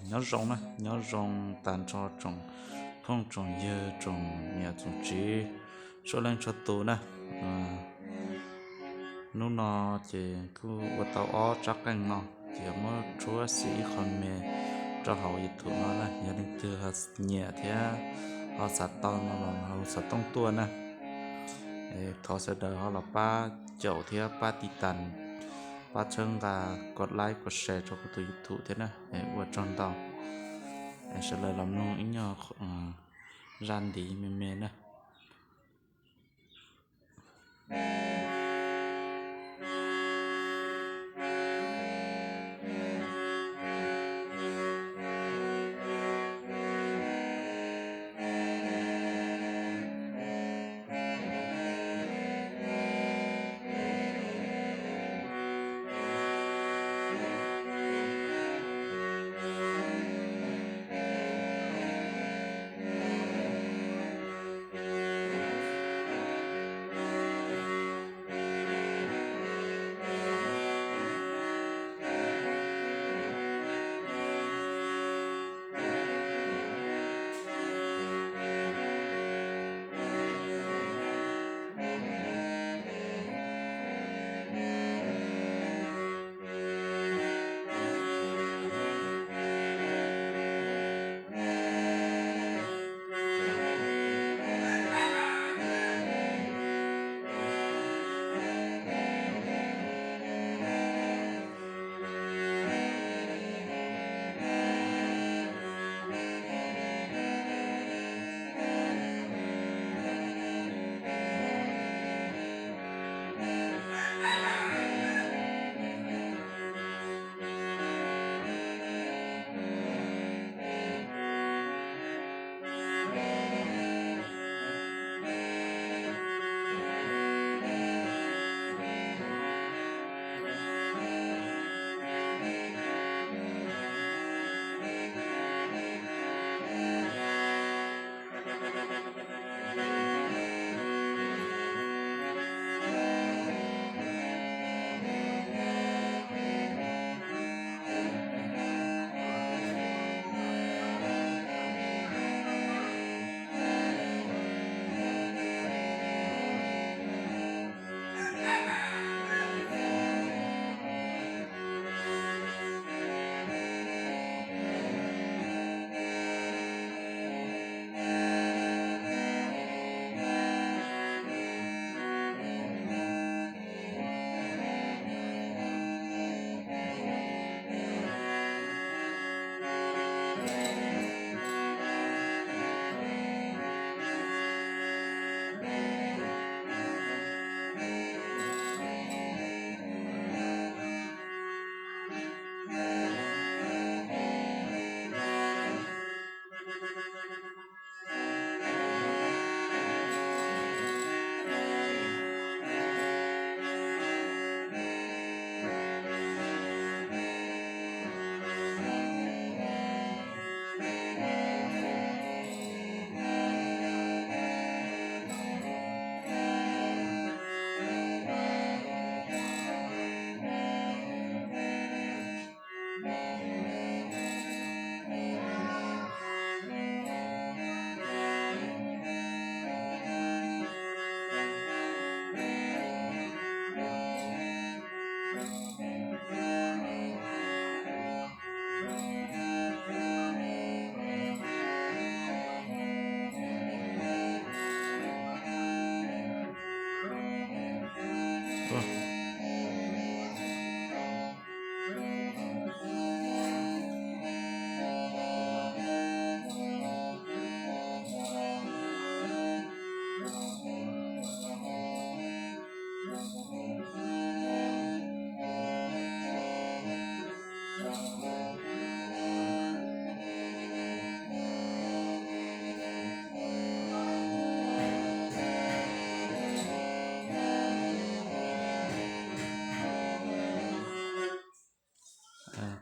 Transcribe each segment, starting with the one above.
Nyob zoo na, nyob zoo tag nrho tsoom phooj tsoom ywg tsoom niam tsoom txiv txhua leej txhua tus na. Hnub no ces kuj ua tau ob tsab qeej no, ces muab tshuab xim ib qho me rau hauv YouTube no na. Yog leej twg ho nyiam thiab ho xav tau no los ho xov tooj tuaj na. Thov sawv daws ho los pab caum thiab pab tiv tas, pab txhawb nqa, kom like kom share rau kuv tus YouTube thiab na. Ua tsaug ntau. Sawv daws los mloog ib nyuag zaj ntiv me me na.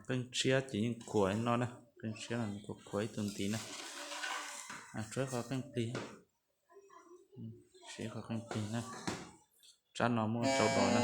Qeej tshiab ces yeej khuam li no na, qeej tshiab no khuam khuam ib tug ntiv na. Tshuab qhov qeej plig, siv qhov qeej plig na. Tsab no muaj rau dos na.